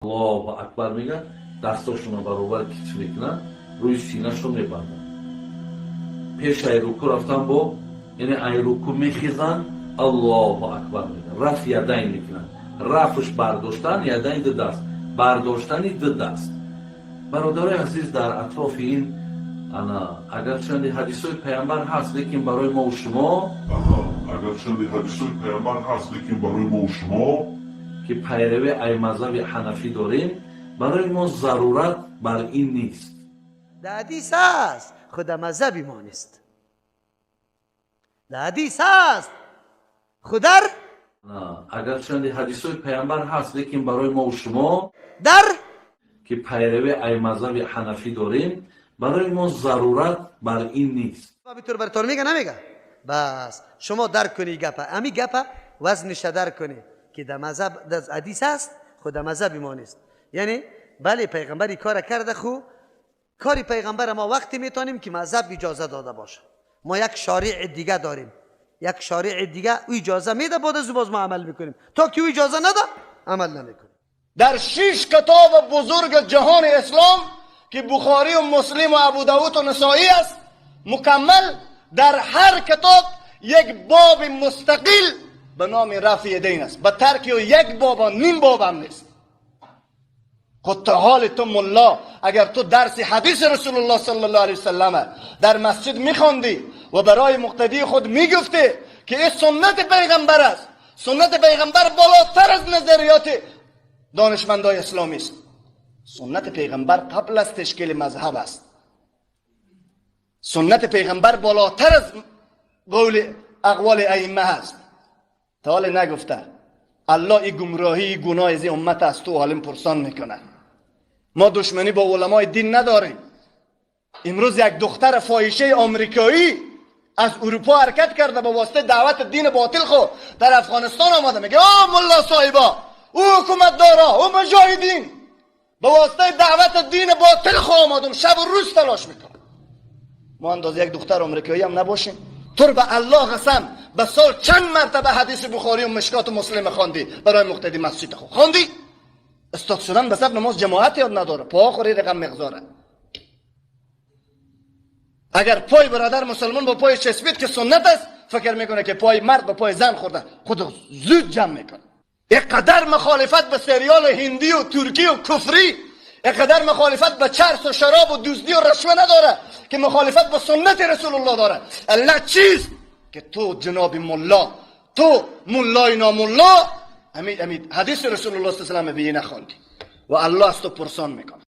Аллоҳу акбар мегӯянд, дастошонро баробар китф мекунанд, рӯи синашон мебанданд. Пеш ай рукӯъ рафтан бо, яъне ай рукӯъ мехезанд, Аллоҳу акбар мегӯянд, рафъ ядайн мекунанд. Рафъш бардоштан, ядайн ду даст, бардоштани ду даст. Бародарои азиз, дар атрофи ин ана агарчанде ҳадисҳои паямбар ҳаст, лекин барои мову шумо Агарчанде ҳадисҳои паямбар ҳаст, лекин барои мову шумо, ки пайравӣ ай мазҳаби ҳанафӣ дорем, барои мо зарурат бар ин нест. Дар ҳадис аст, худа мазҳаби мо нест. Дар ҳадис аст, худар Агарчанде ҳадисҳои паямбар ҳаст, лекин барои мову шумо, дар ки пайравӣ ай мазҳаби ҳанафӣ дорем, барои мо зарурат бар ин нест. Тур баратон мега, намега. Бас шумо дарк кунӣ гапа, ами гапа вазниша дарк кунӣ, ки дар мазҳаб, дар ҳадис аст, худа мазҳаби мо нест. Яъне бале, пайғамбар кора карда. Ху кори пайғамбар мо вақте метонем, ки мазҳаб иҷоза дода бошад. Мо як шориъи дига дорем, як шориъи дига, ӯ иҷоза меда, баъд аз ӯ боз мо амал мекунем. То ки ӯ иҷоза нада, амал намекунем. Дар шиш китоби бузурги ҷаҳони ислом, ки Бухорӣ ва Муслим ва Абудовуд ва Насоӣ аст, мукаммал дар ҳар китоб як боби мустақил ба номи рафъи ядайн аст. Ба тарки як боба ним боб ҳам нест. Худ ҳоли ту мулло, агар ту дарси ҳадиси Расулуллоҳ саллаллоҳу алайҳи васаллам дар масҷид мехондӣ ва барои муқтадии худ мегуфтӣ, ки ин суннати пайғамбар аст, суннати пайғамбар болотар аз назариёти донишмандои исломӣ аст, суннати пайғамбар қабл аз ташкили мазҳаб аст, суннати пайғамбар болотар аз қавли ақволи аимма аст, та ҳоле нагуфта. Аллоҳ и гумроҳии гуноҳи зи уммат аз ту олим пурсон мекунад. Мо душманӣ бо уламои дин надорем. Имрӯз як духтар фоҳишаи омрикоӣ аз Урупо ҳаракат карда, ба воситаи даъвати дини ботил хо дар Афғонистон омада, мега: «О мулло соҳиба, ӯ ҳукуматдора, ӯ муҷоҳидин, ба воситаи даъвати дини ботил хо омадум, шабу рӯз талош мекунам». Мо андоза як духтар омрикоӣ ҳам набошем. Тур ба Аллоҳ қасам, ба сол чанд мартаба ҳадиси Бухорию Мишкоту Муслим хондӣ барои муқтади масҷид хо хондӣ? استاد шудан ба саф намоз ҷамоат ёд надора, по хӯри рақам мегузора. Агар пой бародар мусулмон бо пой часпид, ки суннат аст, фикр мекунад, ки пои мард ба пои зан хӯрда, худ зуд ҷамъ мекунад. Иқадар мухолифат ба сериали ҳиндию туркию куфрӣ, иқадар мухолифат ба чарсу шаробу дуздию рашва надора, ки мухолифат ба суннати Расулуллоҳ дора. Алла чист, ки ту ҷаноби мулло, ту муллои номулло, ами ҳадиси Расулуллоҳ саллаллоҳу алайҳи васаллам бии нахондӣ ва Аллоҳ аз ту пурсон мекунад.